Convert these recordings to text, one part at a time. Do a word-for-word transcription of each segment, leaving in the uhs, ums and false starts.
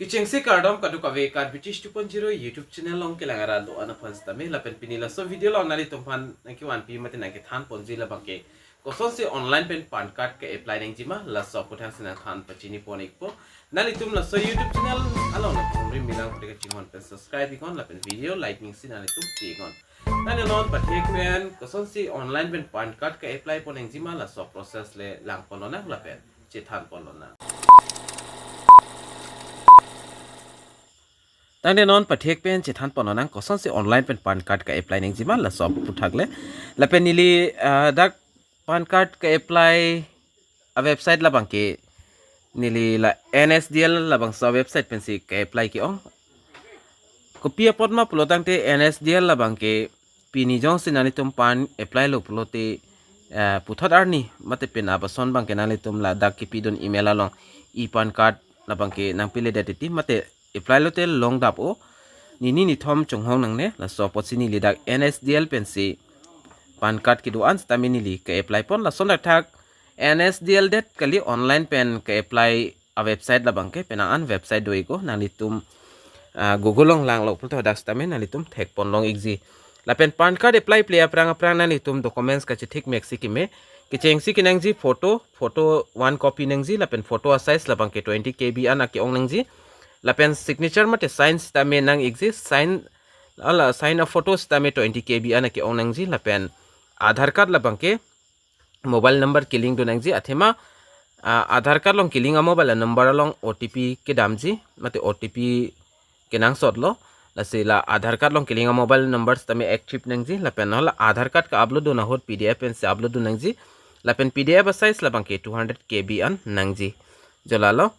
Kechengsi kardom kadokave Karbi Teach two point zero YouTube channel along kelang arat do-an aphan sitame lapen pini laso video along nanglitum aphan nangkevanpi mate nangkethan ponji labangke kosonsi online pen PAN card ke-apply nangjima laso aphuthak si nangthan pachini pon ikpo. Nanglitum laso YouTube channel along nangpumri milang pute kachinghon pen subscribe iknon lapen video like ning si nanglitum pi iknon. Tangte non pathek pen kosonsi online pen PAN card ke-apply pon nangjima laso process le lang pon lonang lapen chethan pon lonang. Tangte non pathek pen chethan pon lonang kosonsi online pen PAN card ke-apply nangjima laso aphuthak le. Lapen neli, ah, dak PAN card ke-apply a-website labangke neli la N S D L labangso a-website pensi ke-apply ke-ong. Kopi apot ma pulo tangte N S D L labangke pini jongsi nanglitum PAN apply lo pulote, eh, puthot arni mate pen abason abangke nanglitum ladak kepidun email along e-PAN card labangke nangpeledet titi mate apply lote long dap-o, nini nithom chonghong nangne. Laso apotsi neli dak N S D L pensi PAN card kedo-an sitame neli ke-apply pon. Lason dak thak N S D L det kali, online pen ke-apply a-website labangke penang an website do ikpo, nanglitum, ah, Google along langlo pulote hadak sitame nanglitum thek pon long ikji. Lapen PAN card apply ple aphrang aphrang nanglitum documents kachethik meksi keme. Kechengsi kenangji photo, photo one copy nangji, lapen photo a-size labangke twenty K B an ake-ong nangji. Lapen signature mate sign sitame nang ikji, sign, hala sign a-photo sitame twenty K B an ake-ong nangji, lapen Aadhaar card labangke mobile number kelink dun nangji athema, ah, Aadhaar card along kelink a-mobile number along O T P kedamji mate O T P kenangsotlo. Lasi la Aadhaar card along kelink a-mobile number sitame active nangji lapen hala Aadhaar card ke-upload dun ahut P D F pensi upload dun nangji. Lapen P D F a-size labangke two hundred K B an nangji. Jo lalo.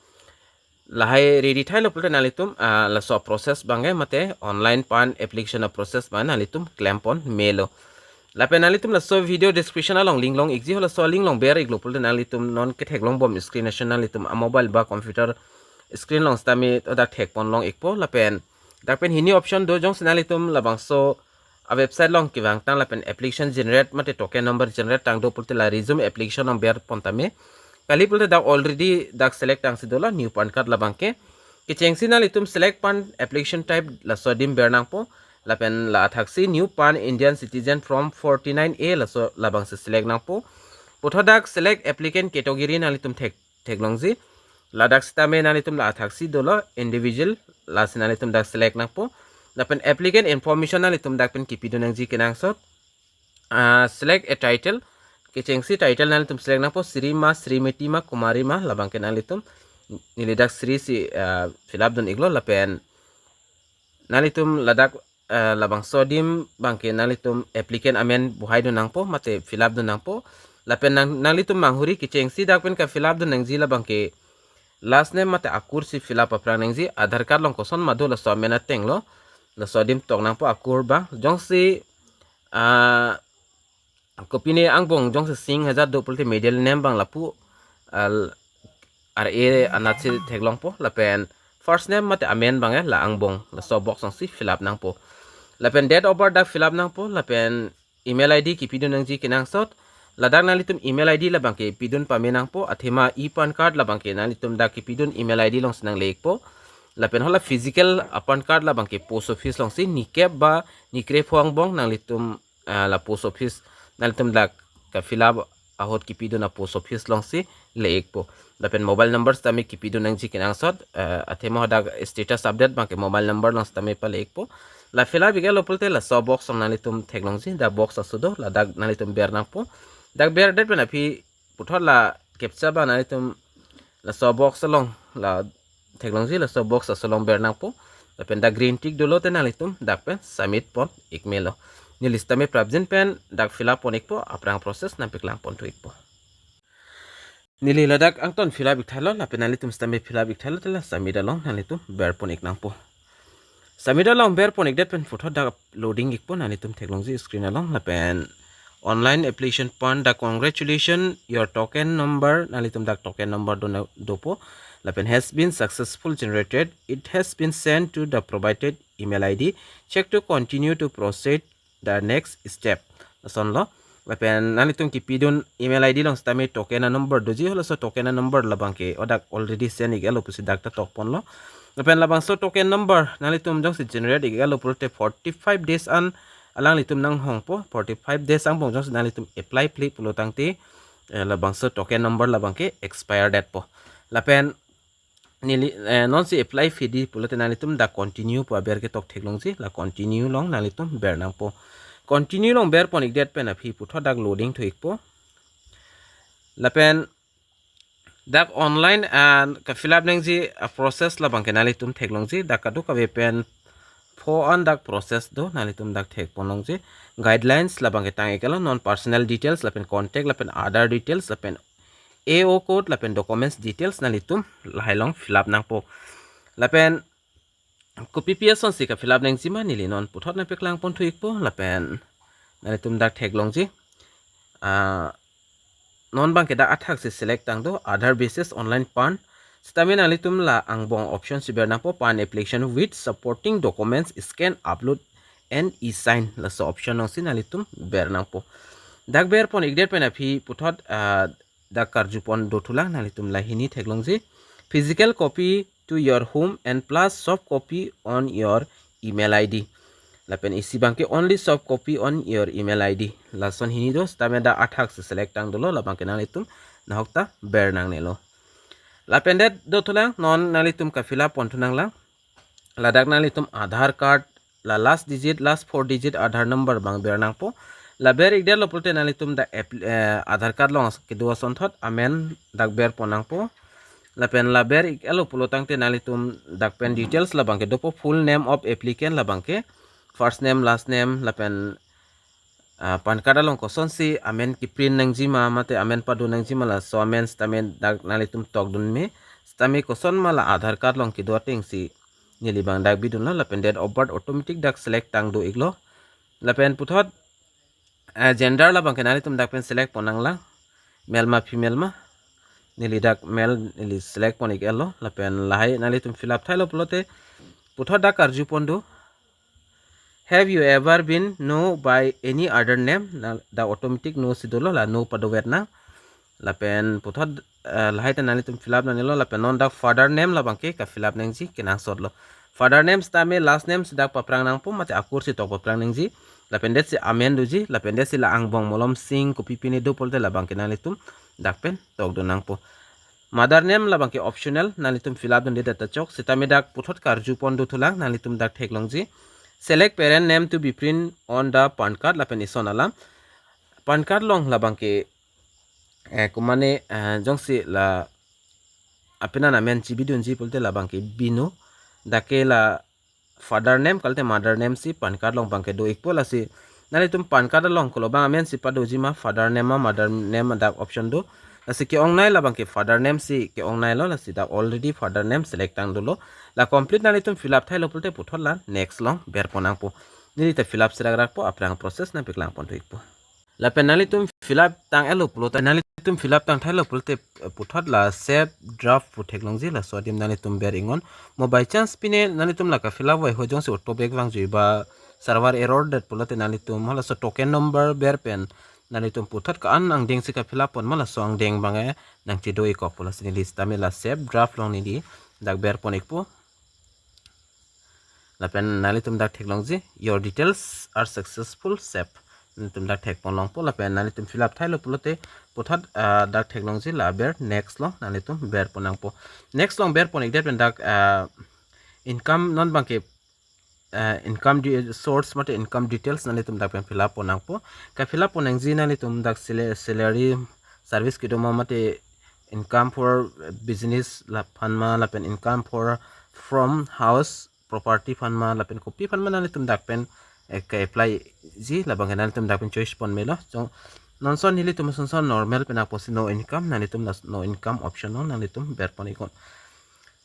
Lahai ready thailo pulote nanglitum, ah, laso process abangke mate online PAN application a-process abang nanglitum klem pon melo. Lapen nanglitum laso video description along link long ikji, halaso link along ber iklo pulote nanglitum non ketheklong bom screen ason nanglitum a-mobile ba computer screen along sitame hadak thek pon long ikpo. Lapen dak pen hini option do, jongsi nanglitum labangso a-website along kevang tang lapen application generate mate token number generate tang do pulote la resume application along ber pon tame. Kali pulote dak already dak select tangsi dolo new PAN card labangke. Kechengsi nanglitum select PAN application type laso adim ber nangpo. Lapen la athaksi new PAN Indian citizen form forty-nine A laso labangsi select nangpo. Puthot dak select applicant category nanglitum thek theklongji. Ladak sitame nanglitum la athaksi dolo individual, lasi nanglitum dak select nangpo. Lapen applicant information nanglitum dak pen kepidun nangji kenangsot. Ah, select a title. Kechengsi title nanglitum select nangpo, Shri ma, Srimati ma, Kumari ma, labangke nanglitum, neli dak Shri si, ah, fill up dun iklo lapen nanglitum ladak, eh, labangso adim abangke nanglitum applicant amen buhai dun nangpo mate fill up dun nangpo. Lapen nang, nanglitum manghuri kechengsi dak pen ke-fill up dun nangji labangke last name mate akur si fill up aphrang nangji. Aadhaar card along koson ma do laso amen atenglo. Laso adim tok nangpo akur abang. Jongsi, ah, kopine angbong jongsi Singh Hezar do pulote middle name abang lapu, ah, R A anatsi theklongpo lapen first name mate amen abangke la angbong laso box alongsi fill up nangpo. Lapen date of birth dak fill up nangpo lapen email I D kepidun nangji kenangsot. Ladak nanglitum email I D labangke pidun pame nangpo, athema e-PAN card labangke nanglitum dak kepidun email I D alongsi nangle ikpo. Lapen hala physical a-PAN card labangke post office alongsi nikep ba nikrepho angbong nanglitum, ah, la post office nanglitum dak ke-fill up ahut kepidun a-post office alongsi le ikpo. Lapen mobile number sitame kepidun nangji kenangsot, eh, athema hadak status update abangke mobile number along sitame pale ikpo. La fill up iklo pulote laso box along nanglitum theklongji, dak box aso do, ladak nanglitum ber nangpo. Dak berdet pen aphi puthot la captcha abang nanglitum laso box along la theklongji, laso box aso along ber nangpo. Lapen dak green tick dolo te nanglitum dak pen submit pon ik melo. Neli sitame prapjin pen dak fill up pon ikpo, aphrang process nangpeklang pon thu ikpo. Neli ladak angton fill up ik thailo, lapen nanglitum sitame fill up ik thailo, te la submit along nanglitum ber pon ik nangpo. Submit along ber pon ikdet pen puthot dak loading ikpo, nanglitum theklongji screen along, lapen online application PAN dak congratulations, your token number, nanglitum dak token number do na, dopo, lapen has been successful generated, it has been sent to the provided email I D, check to continue to proceed the next step. Lasonlo. Lapen nanglitum kipidun email I D along sitame token a-number doji, halaso token a-number labangke odak already send ik-etlo pusi dak ta tokponlo. Lapen labangso token number nanglitum jongsi generate ik-etlo pulote forty-five days an alanglitum nanghongpo, forty-five days angbong jongsi nanglitum apply phli pulo tangte, eh, labangso token number labangke expire detpo. Lapen neli, eh, nonsi apply phidi pulote nanglitum dak continue pu aber ketok theklongji, la continue along nanglitum ber nangpo. Continue along berpon ikdet pen aphi puthot dak loading thu ikpo. Lapen dak online an ka-fill up nangji a-process labangke nanglitum theklongji, dak kadokave pen pho an dak process do, nanglitum dak thekponlongji. Guidelines labangke tang ik-etlo, non personal details lapen contact lapen Aadhaar details lapen A O code lapen documents details nanglitum lahai along fill up nangpo. Lapen kopi pi asonsi ka-fill up nangji ma neli non puthot nangpeklang pon thu ikpo, lapen nanglitum dak theklongji. Ah, non abangke dak athaksi select tang do, Aadhaar basis online PAN. Sitame nanglitum la angbong option si ber nangpo, PAN application with supporting documents, scan, upload and e-sign, laso option alongsi nanglitum ber nangpo. Dak berpon ikdet pen aphi puthot, ah, dak karjupon dothulang, nanglitum lahini theklongji. Physical copy to your home and plus soft copy on your email I D. Lapen isi abangke only soft copy on your email I D. Lason hini do, sitame dak athaksi select tang dolo, labangke nanglitum nahokta ber nangnelo. Lapen det dothulang, non nanglitum ka-fill up pon thunanglang. Ladak nanglitum Aadhaar card, la last digit, last four digit Aadhaar number abang ber nangpo. La ber ikdetlo pulote nanglitum dak app-, eh, Aadhaar card along as-, kedo asonthot amen dak berpon nangpo. Lapen la ber ik-etlo pulo tangte nanglitum dak pen details labangke dopo, full name of applicant labangke, first name, last name, lapen, ah, PAN card along kosonsi amen kiprint nangji ma mate amen pado nangji ma, laso amen sitame dak nanglitum tokdun me. Sitame koson ma la Aadhaar card along kedo atengsi neli abang dak bidunlo. Lapen date of birth automatic dak select tang do iklo. Lapen puthot, eh, gender labangke nanglitum dak pen select pon nanglang, male ma female ma. Neli dak male, neli select pon ik-etlo. Lapen lahai nanglitum fill up thailo pulote puthot dak karjupon do, "Have you ever been known by any other name?" Na, dak automatic no si dolo, la no padovet nang. Lapen puthot, eh, lahai ta nanglitum fill up nangnelo, lapen non dak father name labangke ka-fill up nangji kenangsotlo. Father name sitame last name si dak paphrang nangpo, mate akur si tok paphrang nangji. Lapen det si amen doji, lapen det si la angbong malom sing kopi pine do pulote labangke nanglitum dak pen tokdun nangpo. Mother name labangke optional, nanglitum fill up dunde det ta chok, sitame dak puthot karjupon dothulang, nanglitum dak theklongji. "Select parent name to be print on the PAN card," lapen ison alam. PAN card along labangke, eh, kumane, eh, jongsi la apenan amen chibidunji pulote labangke bino, dak ke la father name kalite mother name si PAN card along abangke do ikpo. Lasi nanglitum PAN card along kolo abang amen si padoji ma, father name ma mother name ma, dak option do. Lasi ke-ongnei labangke father name si ke-ongneilo, lasi dak already father name select tang dolo. La complete nanglitum fill up thailo pulote puthot la next along berpon nangpo. Neli ta fill up serak rakpo, aphrang process nangpeklang pon thu ikpo. Lapen nanglitum fill up tang-etlo pulote, nanglitum fill up tang thailo pulote, eh, puthot la save draft pu theklongji, laso adim nanglitum ber iknon. Mo by chance pine nanglitum la ka-fill up vai ho jongsi auto back vangjuiba server error det pulote nanglitum halaso token number ber pen nanglitum puthot ka-an angdeng si ka-fill up pon ma, laso angdeng abang, eh, nangchedo ikpo. Lasi neli sitame la save draft along neli dak berpon ikpo. Lapen nanglitum dak theklongji, "Your details are successful saved." Nanglitum dak thekpon longpo, lapen nanglitum fill up thailo pulote puthot, ah, dak theklongji, la aber next along nanglitum berpon nangpo. Next along berpon ikdet pen dak, ah, income non abangke, ah, income de-, source mate income details nanglitum dak pen fill up pon nangpo. Ka-fill up pon nangji nanglitum dak sala-, salary, service kedo ma mate income for business la aphan ma, lapen income for from house property aphan ma, lapen kopi aphan ma nanglitum dak pen, eh, ka-apply ji, labangke nanglitum dak pen choice pon melo. So, non ason nelitum ason ason normal pen apotsi no income, nanglitum la no income option along nanglitum berpon iknon.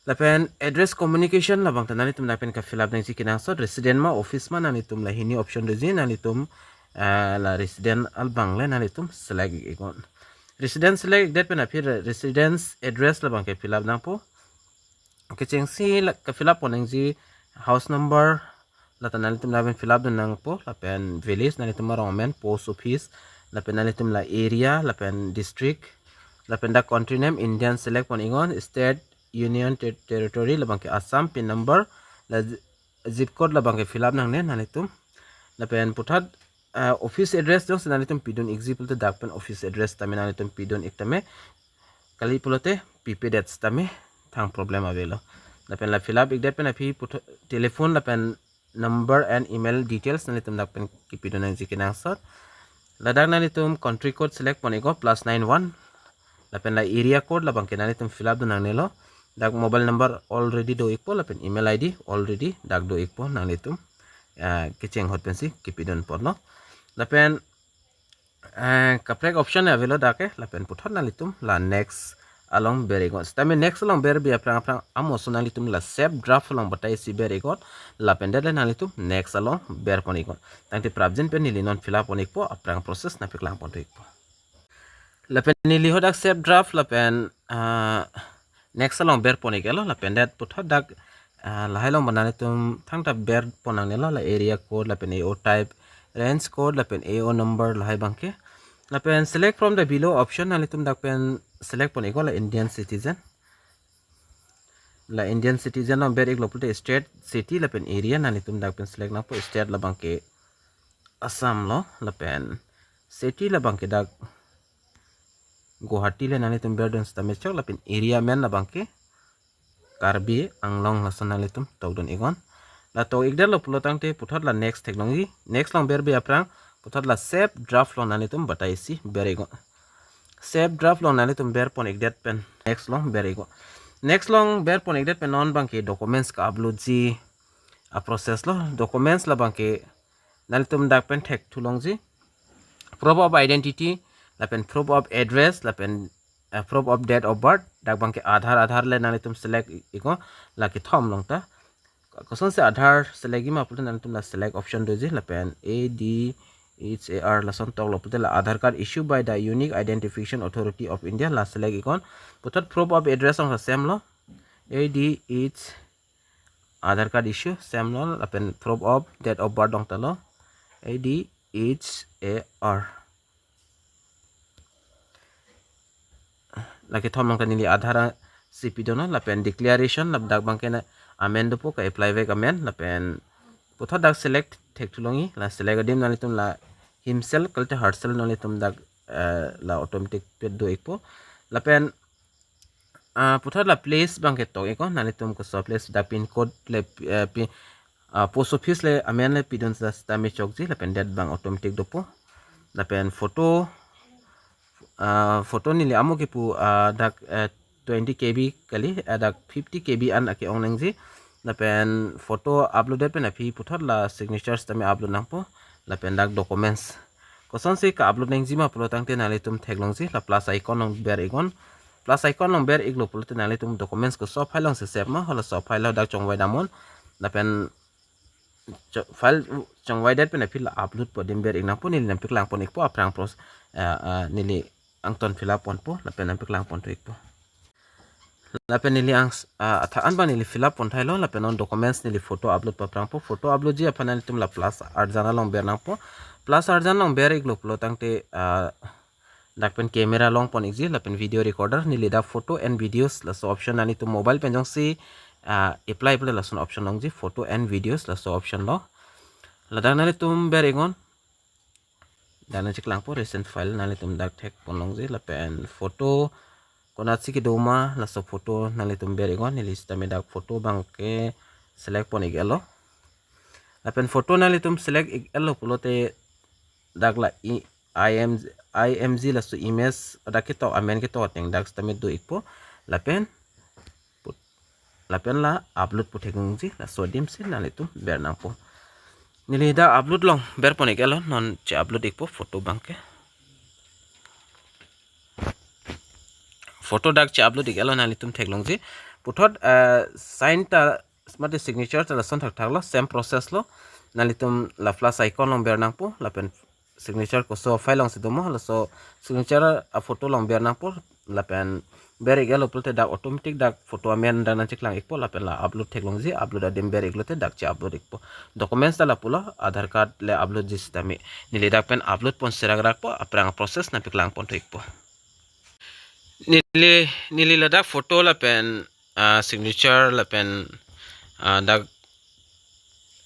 Lapen address communication labang ta nanglitum dak pen ka-fill up nangji kenangsot, resident ma office ma, nanglitum lahini option doji, nanglitum, eh, la resident abang le nanglitum select iknon. Resident select ikdet pen aphi re-, residence address labangke fill up nangpo. Kechengsi la ka-fill up pon nangji house number, la ta nanglitum dak pen fill up dun nangpo, lapen village nanglitum arong amen, post office, lapen nanglitum la area lapen district, lapen dak country name Indian select pon iknon, state, union ter- territory labangke Assam, pin number, la zi- zip code labangke fill up nangne nanglitum. Lapen puthot, ah, office address jongsi nanglitum pidun ikji pulote dak pen office address tame nanglitum pidun ik tame, kali pulote pipedet tame thang problem avelo. Lapen la fill up ikdet pen aphi puthot telephone lapen number and email details nanglitum dak pen kipidun nangji kenangsot. Ladak nanglitum country code select pon iknon, plus nine one. Lapen la area code labangke nanglitum fill up dun nangnelo. Dak mobile number already do ikpo, lapen email I D already dak do ikpo, nanglitum, ah, kecheng ahut pensi kipidun ponlo. Lapen, ah, kaprek option avelo dak ke, lapen puthot nanglitum la next along ber iknon. Sitame next along berbi aphrang aphrang amo ason nanglitum la save draft along batai isi ber iknon. Lapen det le nanglitum next along ber pon iknon. Tangte prapjin pen neli non fill up pon ikpo, aphrang process nangpaklang pon ikpo. Lapen neli hadak save draft lapen, ah, next along ber pon iklo, lapen det puthot dak, ah, lahai along ba nanglitum thangta ber pon nangnelo, la area code lapen A O type, range code lapen A O number lahai abangke. Lapen select from the below option nanglitum dak pen select pon iknon, la Indian citizen. La Indian citizen along ber iklo pulote state, city lapen area nanglitum dak pen select nangpo. State labangke Assam lo, lapen city labangke dak Guwahati le nanglitum berdun sitame chok, lapen area amen labangke Karbi Anglong, lason nanglitum tokdun iknon. La tok ikdetlo pulo tangte puthot la next theklongji. Next along berbi aphrang puthot la save draft along nanglitum batai isi ber iknon. Save draft along nanglitum ber pon ikdet pen next along ber iknon. Next along ber pon ikdet pen non abangke documents ka-upload ji a-process lo. Documents labangke nanglitum dak pen thekthulongji. Proof of identity, lapen proof of address, lapen, eh, proof of date of birth. Dak abangke Aadhaar, Aadhaar le nanglitum select i- iknon, la kethom along ta. Kosonsi Aadhaar select ji ma pulote nanglitum la select option doji, lapen A D H A R lason toklo pulote la Aadhaar card issued by the Unique Identification Authority of India, la select iknon. Puthot proof of address along same lo. A D H, Aadhaar card issue same lo, lapen proof of date of birth along ta lo, A D H A R. La kethom along ta neli Aadhaar si pidunnon, lapen declaration, ladak abangke na amen dopo, ka-apply vek amen, lapen puthot dak select thekthulongji. La select adim nanglitum la himself kalite herself nanglitum dak, eh, la automatic pet do ikpo. Lapen, ah, puthot la place abangke tok iknon, nanglitum koso place, dak pin code le, eh, pin, ah, post office le amen le pidun sitame chokji, lapen det abang automatic dopo. Lapen photo, ah, photo neli amo kipu, ah, dak, eh, twenty K B kali, ah, dak fifty K B an ake-ong nangji. Lapen photo upload det pen aphi puthot la signatures tame upload nangpo. Lapen dak documents. Kosonsi ka-upload nangji ma pulo tangte nanglitum theklongji, la plus icon along ber iknon. Plus icon along ber iklo pulote nanglitum documents koso file alongsi save ma, halaso file lo dak chongvai damnon. Lapen cho- file chongvaidet pen aphi la upload pu adim ber ik nangpo, neli nangpaklang pon ikpo aphrang pros-, ah, ah, neli angton fill up ponpo, lapen nangpaklang pon ikpo. Lapen neli ang s-, ah, atha an abang neli fill up pon thailo, lapen non documents neli photo upload pu aphrang po. Photo upload ji aphan nanglitum la plus arjan along ber nangpo. Plus arjan along ber iklo pulo tangte, ah, dak pen camera long pon ikji, lapen video recorder, neli dak photo and videos laso option, nanglitum mobile pen jongsi, ah, apply pulote lason option longji, photo and videos laso option lo. Ladak nanglitum ber iknon. Dak nangcheklangpo recent file, nanglitum dak thek pon longji, lapen photo konatsi kedo ma laso photo nanglitum ber iknon. Neli sitame dak photo abangke select pon iklo. Lapen photo nanglitum select iklo pulote dak la i-, I M, I M G laso image dak ketok, amen ketok ateng dak sitame do ikpo. Lapen put-, lapen la upload pu theklongji, laso adim si nanglitum ber nangpo. Neli dak upload along ber pon iklo, non che-upload ikpo photo abangke. Photo dak che-upload iklo, nanglitum theklongji. Puthot, eh, sign ta mate signature ta lason thakthak lo, same process lo. Nanglitum la plus icon along ber nangpo, lapen signature koso file alongsi domo, laso signature a-photo along ber nangpo, lapen ber ik-etlo pulote dak automatic dak photo amen dak nangcheklang ikpo lapen la upload theklongji, upload adim ber iklote dak che-upload ikpo. Documents ta lapulo, Aadhaar card le upload ji sitame. Neli dak pen upload pon serak rakpo, aphrang process nangpeklang ponthu ikpo. Neli, neli ladak photo lapen, ah, signature lapen, ah, dak,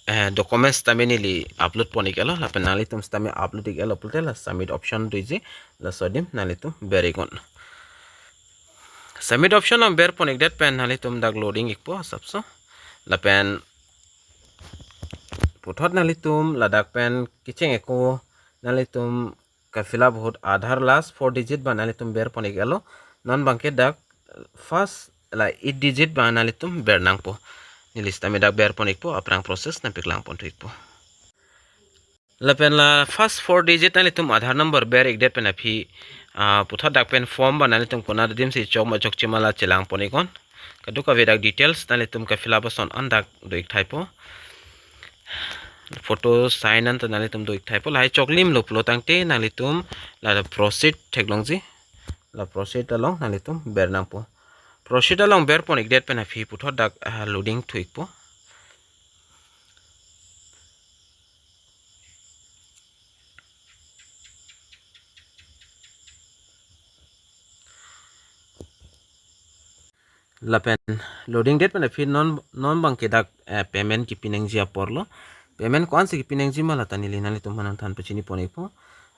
eh, documents tame neli upload pon ik-etlo lapen nanglitum sitame upload ik-etlo pulote la submit option doji, laso adim nanglitum ber iknon. Submit option along ber pon ikdet pen nanglitum dak loading ikpo asapso. Lapen puthot nanglitum ladak pen kecheng ikpo, nanglitum ka-fill up ahut Aadhaar last four digit abang nanglitum ber pon ik-etlo. Non abangke dak first la eight digit abang nanglitum ber nangpo. Neli sitame dak ber pon ikpo, aphrang process nangpeklang ponthu ikpo. Lapen la first four digit nanglitum Aadhaar number ber ikdet pen aphi, ah, puthot dak pen form abang nanglitum konat adim si chok ma chokche ma la chelang pon iknon. Kadokave dak details nanglitum ka-fill up ason an dak do ik thaipo. Photo sign an ta nanglitum do ik thaipo. Lahai choklimlo pulo tangte nanglitum la proceed theklongji. La proceed along nanglitum ber nangpo. Proceed along ber pon ikdet pen aphi puthot dak, ah, loading thu ikpo. Lapen loading det pen aphi non, non abangke dak, eh, payment kepi nangji aporlo. Payment ko-ansi kepi nangji ma lata neli nanglitum aphan nangthan pachini pon ikpo.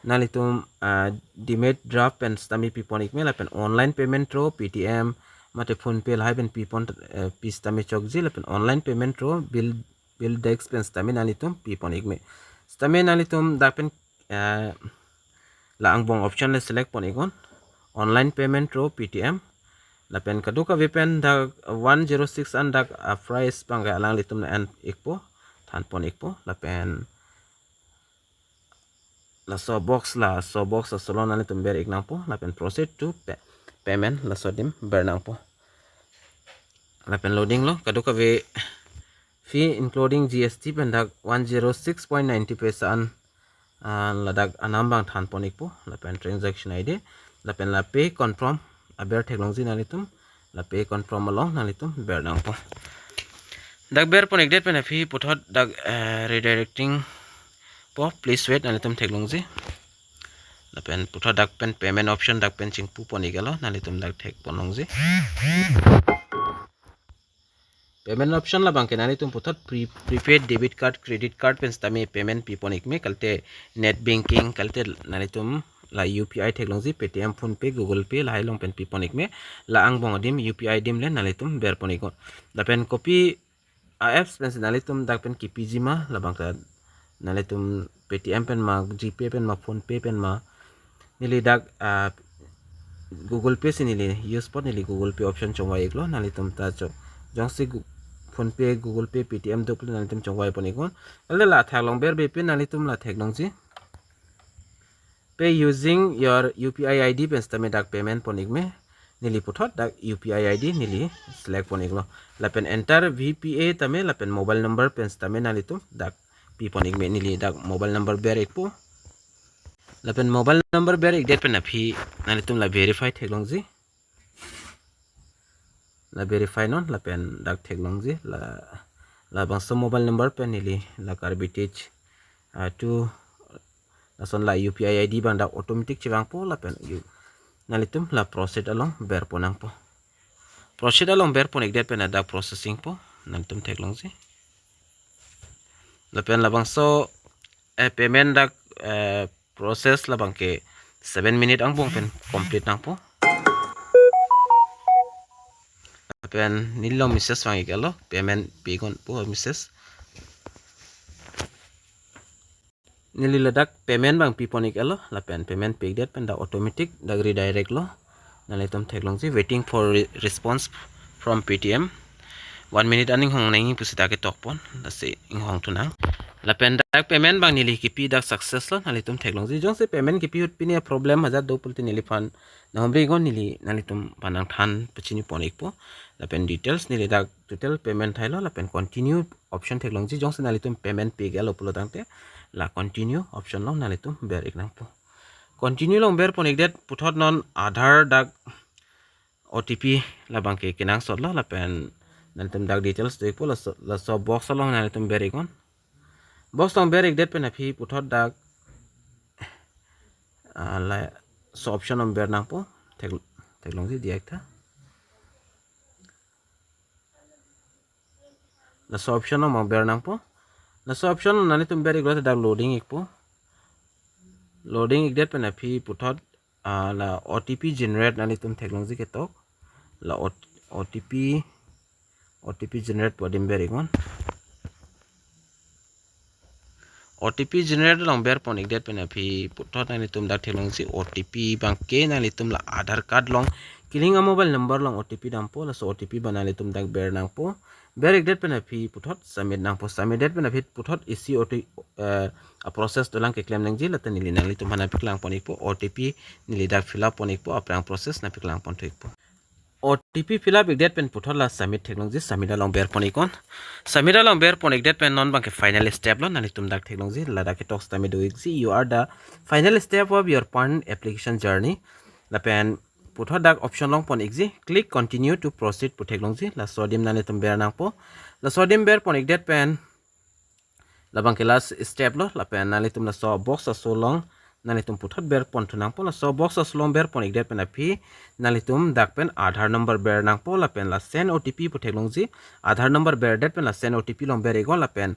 Nanglitum, ah, demat draft pen sitame pi pon ikme lapen online payment through Paytm mate PhonePe lahai pen pi pon, eh, pi sitame chokji lapen online payment through bill, bill desk pen sitame nanglitum pi pon ikme. Sitame nanglitum dak pen, eh, la angbong option le select pon iknon, online payment through Paytm. Lapen kadokave pen dak one zero six an dak, ah, price abangke alanglitum nang-en ikpo, than pon ikpo. Lapen laso box, laso box asolon nanglitum ber ik nangpo lapen proceed to pay-, payment laso adim ber nangpo. Lapen loading lo, kadokave fee including G S T pen dak one zero six point ninety paisa an, ah, ladak anam abang than pon ikpo lapen transaction I D lapen la pay confirm aber theklongji nanglitum, la pay confirm along nanglitum ber nangpo. Dak ber pon ikdet pen aphi puthot dak, eh, redirecting po, please wait, nanglitum theklongji. Lapen puthot dak pen payment option dak pen chingpu pon iklo, nanglitum dak thek pon longji. Payment option labangke nanglitum puthot pre-, prepaid debit card, credit card pen sitame payment pi pon ikme, kalite net banking, kalite nanglitum la U P I theklongji, Paytm, PhonePe, Google Pay lahai along pen pi pon ikme, la angbong adim U P I adim le nanglitum ber pon iknon. Lapen kopi a-apps pensi nanglitum dak pen kepiji ma, labangke nanglitum Paytm pen ma, GPay pen ma, PhonePe pen ma. Neli dak, ah, Google Pay si neli use apot neli Google Pay option chongvai iklo, nanglitum ta chok. Jongsi Gu-, PhonePe, Google Pay, Paytm do pulote nanglitum chongvai pon iknon. Kalite la athak along ber be pen nanglitum la theklongji. Pay using your U P I I D pen sitame dak payment pon ikme. Neli puthot dak U P I I D neli select pon iklo. Lapen enter V P A tame lapen mobile number pen sitame nanglitum dak pi pon ikme, neli dak mobile number ber ikpo. Lapen mobile number ber ikdet pen aphi nanglitum la verify theklongji. La verify non lapen dak theklongji la, labangso mobile number pen neli la Karbi Tech, ah, two lason la U P I I D abang dak automatic chevangpo lapen u-, nanglitum la proceed along ber pon nangpo. Proceed along ber pon ikdet pen dak processing po, nanglitum theklongji. Lapen labangso, eh, payment dak, eh, process labangke seven minute angbong pen complete nangpo. Lapen neli along message vang iklo, payment pi iknon pu message. Neli ladak payment abang pi pon iklo, lapen payment pi ikdet pen dak automatic dak redirect lo. Nanglitum theklongji, waiting for re-, response from Paytm. One minute an inghong nangji pusi dak ketok pon, lasi inghong thu nang. Lapen dak payment abang neli kepi dak success lo, nanglitum theklongji. Jongsi payment kepi ahut pini a-problem ajat do pulote neliphan nanghumri iknon, neli nanglitum aphan nangthan pachini pon ikpo. Lapen details neli dak total payment thailo, lapen continue option theklongji, jongsi nanglitum payment pi iklo pulo tangte la continue option along nanglitum ber ik nangpo. Continue along ber pon ikdet puthot non Aadhaar dak O T P labang ke kenangsot lo lapen nanglitum dak details do-ikpo, laso, laso box along nanglitum ber-iknon. Box along ber-ikdet pen aphi puthot dak, ah, laso option along ber nangpo, thek, theklongji diak tha. Laso option along ber nangpo. Laso option nanglitum ber-iklo te dak loading-ikpo. Loading-ikdet pen aphi puthot, ah, la O T P generate nanglitum theklongji ketok. La O-, O T P, O T P generate pu adim ber-iknon. O T P generate along berpon-ikdet pen aphi puthot nanglitum dak theklongji O T P abang ke nanglitum la Aadhaar card along kelink a-mobile number along O T P dampo, laso O T P abang nanglitum dak ber nangpo. Ber-ikdet pen aphi puthot submit nangpo. Submit det pen aphi puthot isi O T P, eh, a-process dolang keklem nangji, lata neli nanglitum aphan nangpaklangpon-ikpo, O T P neli dak fill up pon-ikpo, aphrang process nangpaklangpon thu-ikpo. O T P fill up-ikdet pen puthot la submit theklongji, submit along berpon-iknon. Submit along berpon-ikdet pen non abang ke final step lo, nanglitum dak theklongji, ladak ketok sitame do-ikji, "You are the final step of your PAN application journey." Lapen puthot dak option along pon-ikji, "Click continue to proceed" pu theklongji, laso adim nanglitum ber nangpo. Laso adim berpon-ikdet pen labang ke last step lo, lapen nanglitum laso box aso along nanglitum puthot berpon thu nangpo. Laso box aso along berpon-ikdet pen aphi nanglitum dak pen Aadhaar number ber nangpo, lapen la send O T P pu theklongji. Aadhaar number berdet pen la send O T P along ber-iknon, lapen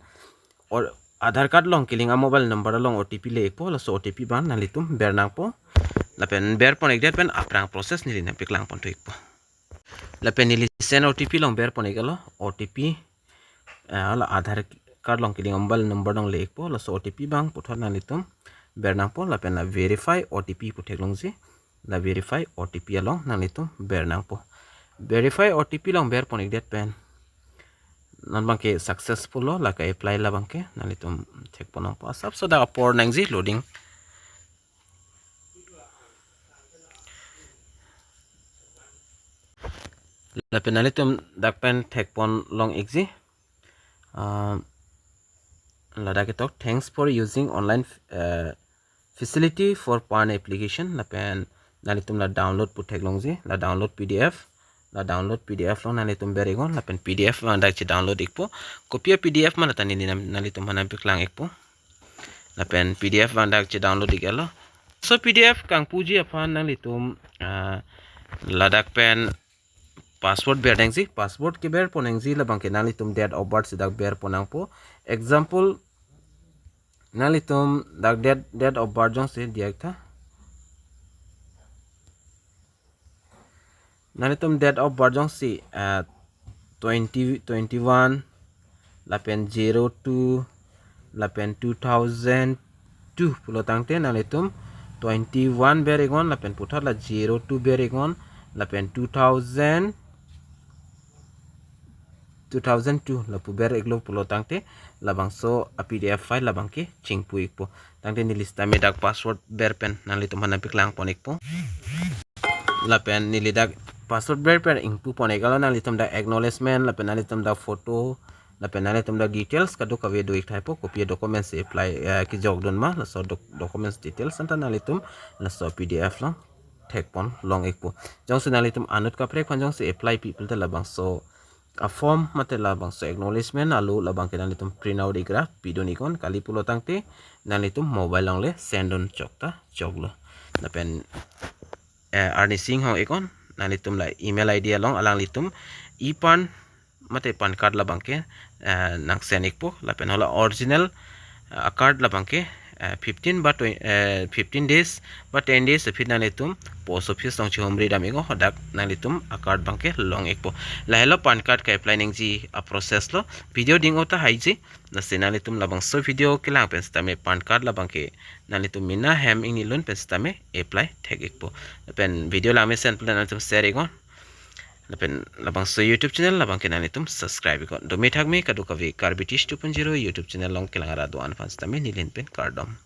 or Aadhaar card along kelink a-mobile number along O T P le-ikpo, laso O T P abang nanglitum ber nangpo. Lapen berpon-ikdet pen aphrang process neli nangpaklangpon thu-ikpo. Lapen neli send O T P along berpon-iklo, O T P, eh, la Aadhaar card along kelink a-mobile number along le-ikpo, laso O T P abang puthot nanglitum ber nangpo, lapen la verify O T P pu theklongji, la verify O T P along nanglitum ber nangpo. Verify O T P along berpon-ikdet pen non abang ke successful lo, la ke-apply labang ke, nanglitum thekpon nangpo. Asapso dak apor nangji loading. Lapen nanglitum dak pen thekpon long-ikji. Ah, ladak ketok, "Thanks for using online, eh, facility for PAN application." Lapen nanglitum la download pu theklongji, la download P D F, la download P D F along nanglitum ber-iknon, lapen P D F abang dak che-download-ikpo. Kopi a-P D F ma lata neli nang, nanglitum aphan nangpaklang-ikpo. Lapen P D F abang dak che-download-iklo. So P D F kangpuji aphan nanglitum, ah, ladak pen password ber nangji, password keberpon nangji labang ke nanglitum date of birth si dak berpon nangpo. Example, nanglitum dak date, date of birth jongsi diak tha. Nanglitum date of birth jongsi, eh, twenty, twenty-one, lapen zero two, lapen two thousand two pulo tangte nanglitum twenty-one ber-iknon, lapen puthot la zero two ber-iknon, lapen two thousand, two thousand two lapu ber-iklo pulo tangte labangso a-P D F file labang ke chingpu-ikpo. Tangte neli sitame dak password ber pen nanglitum aphan nangpaklangpon-ikpo. Lapen neli dak password ber pen ingpupon-iklo, nanglitum dak acknowledgement, lapen nanglitum dak photo, lapen nanglitum dak details kadokave do-ik thaipo, kopi a-documents apply, eh, kejokdun ma, laso doc-, documents details anta nanglitum laso P D F along thekpon long-ikpo. Jongsi nanglitum anut kaprek aphan jongsi apply pi pulote labangso a-form mate labangso acknowledgement alo labang ke nanglitum print out-ik ra pidun-iknon, kali pulo tangte nanglitum mobile along le send dun chok ta choklo. Lapen, eh, arni sing hong-iknon, nanglitum la email I D along alanglitum e-PAN mate PAN card labang ke, eh, nang send-ikpo, lapen hala original, eh, card labang ke, eh, fifteen ba twenty, eh, fifteen days ba ten days aphi nanglitum post office along chehumri dam-iknon, hadak nanglitum a-card abang ke long-ikpo. Lahelo PAN card ke-apply nangji a-process lo. Video ding-o ta haiji, lasi nanglitum labangso video kelang pen sitame PAN card labang ke nanglitum mena hem ingnilun pen sitame apply thek-ikpo. Lapen video langmesen pulote nanglitum share-iknon. Lapen labangso YouTube channel labang ke nanglitum subscribe-iknon. Dome thakme kadokave Karbi Teach two point zero YouTube channel along kelang arat do-an aphan sitame neli ahin pen kardom.